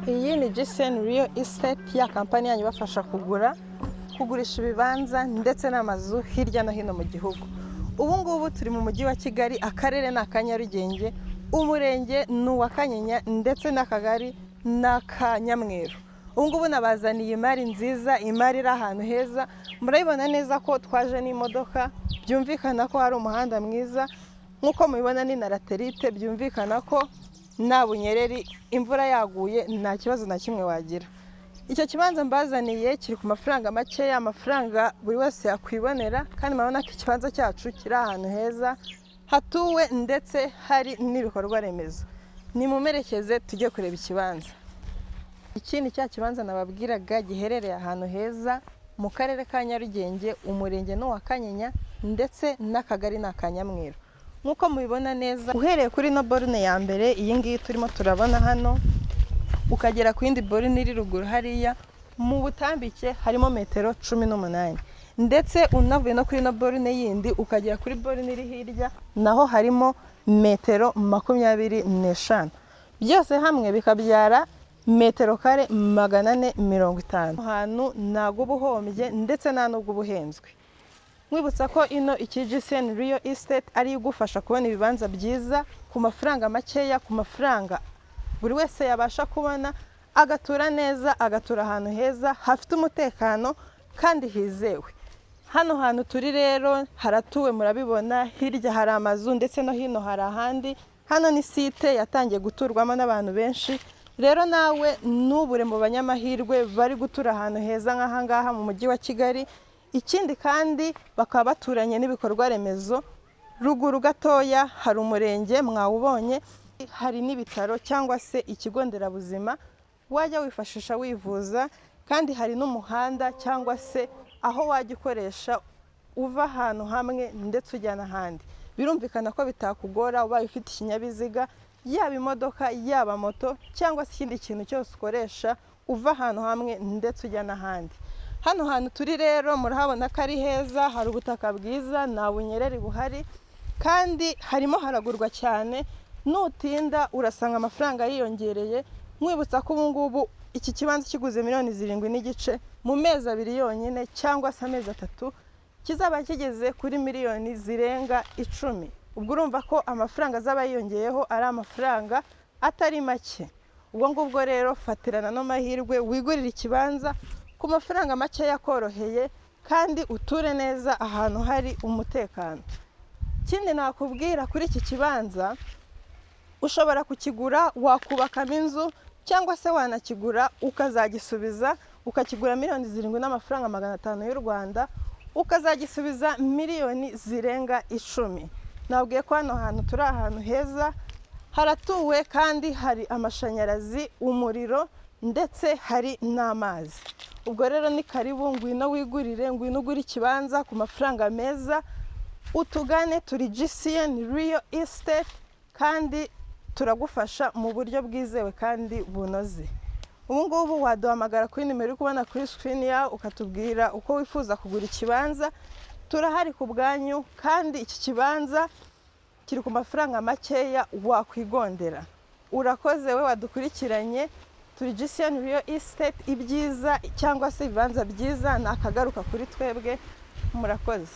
Iyi ni GCN Real Estate, ya kampani yanyu ibafasha kugura, kugurisha ibibanza ndetse n'amazu hirya no hino mu gihugu. Ubu ngubu turi mu mujyi wa Kigali, akarere ni aka Nyarugenge, umurenge ni uwa Kanyinya ndetse n'akagari ni aka Nyamweru. Ubu ngubu nabazaniye imari nziza, imari iri ahantu heza, murabibona neza ko twaje n'imodoka, byumvikana ko hari umuhanda mwiza, nk'uko mubibona ni na laterite, byumvikana ko nta bunyereri, imvura yaguye nta kibazo na kimwe wagira. Icyo kibanza mbazaniye kiri ku mafaranga makeya, amafaranga buri wese yakwibonera, kandi murabona ko ikibanza cyacu kiri ahantu heza hatuwe ndetse hari n'ibikorwa remezo. Nimumerekeze tujye kureba ikibanza. Iki ni cya kibanza nababwiraga giherereye ahantu heza mu karere ka Nyarugenge, umurenge ni uwa Kanyinya ndetse n'akagari ni aka Nyamweru. Nk'uko mubibona neza, uhereye kuri ino borune ya mbere, iyi ngiyi turimo turabona hano, ukagera ku yindi borune iri ruguru hariya, mu butambike harimo metero 18, ndetse unavuye no kuri ino borune yindi ukagera kuri borune iri hirya, naho harimo metero 25, byose hamwe bikabyara metero kare 450. Ahantu ntabwo uba uhombye ndetse nta n'ubwo uba uhenzwe. Nkwibutsa ko ino iki GCN Real Estate ari igufasha kubona ibibanza byiza ku mafaranga makeya, ku mafaranga buri wese yabasha kubona, agatura neza, agatura ahantu heza hafite umutekano kandi hizewe. Hano hantu turi rero haratuwe, murabibona, hirya hari amazu ndetse no hino hari ahandi. Hano ni site yatangiye guturwamo n'abantu benshi. Rero nawe nubure mu banyamahirwe bari gutura ahantu heza nk'aha ngaha mu mujyi wa Kigali. Ikindi kandi bakaba baturanye n'ibikorwa remezo. Ruguru gatoya hari umurenge mwawubonye, hari n'ibitaro cyangwa se ikigo nderabuzima wajya wifashisha wivuza, kandi hari n'umuhanda cyangwa se aho wajya ukoresha uva ahantu hamwe ndetse ujya n'ahandi. Birumvikana ko bitakugora ubaye ufite ikinyabiziga, yaba imodoka, yaba moto cyangwa se ikindi kintu cyose ukoresha uva ahantu hamwe ndetse ujya n'ahandi. Hano hantu turi rero murahabona ko ari heza, hari ubutaka bwiza, nta bunyereri buhari, kandi harimo haragurwa cyane. Nutinda urasanga amafaranga yiyongereye. Nkwibutsa ko ubu ngubu iki kibanza kiguze miliyoni 7.5 mu mezi 2 yonyine cyangwa se amezi 3, kizaba kigeze kuri miliyoni zirenga 10. Ubwo urumva ko amafaranga azaba yiyongeyeho ari amafaranga atari make. Ubwo ngubwo rero fatirana no mahirwe wigurire ikibanza ku mafaranga make yakoroheye, kandi uture neza ahantu hari umutekano. Ikindi nakubwira kuri iki kibanza, ushobora kukigura wakubakamo inzu, cyangwa se wanakigura ukazagisubiza, ukakigura miliyoni 7 n'amafaranga 500 y'u Rwanda, ukazagisubiza miliyoni zirenga 10. Nabwiye ko hano hantu turi ahantu heza, haratuwe kandi hari amashanyarazi, umuriro ndetse hari n'amazi. Ubwo rero ni karibu, ngwino wigurire, ngwino ugure ikibanza ku mafaranga meza, utugane, turi GCN Real Estate kandi turagufasha mu buryo bwizewe kandi bunoze. Ubu ngubu waduhamagara kuri nimero uri kubona kuri screen yawe, ukatubwira uko wifuza kugura ikibanza. Turahari ku bwanyu, kandi iki kibanza kiri ku mafaranga makeya wakwigondera. Urakoze we wadukurikiranye. Turi GCN Real Estate, ibyiza cyangwa se ibibanza byiza ni akagaruka kuri twebwe. Murakoze.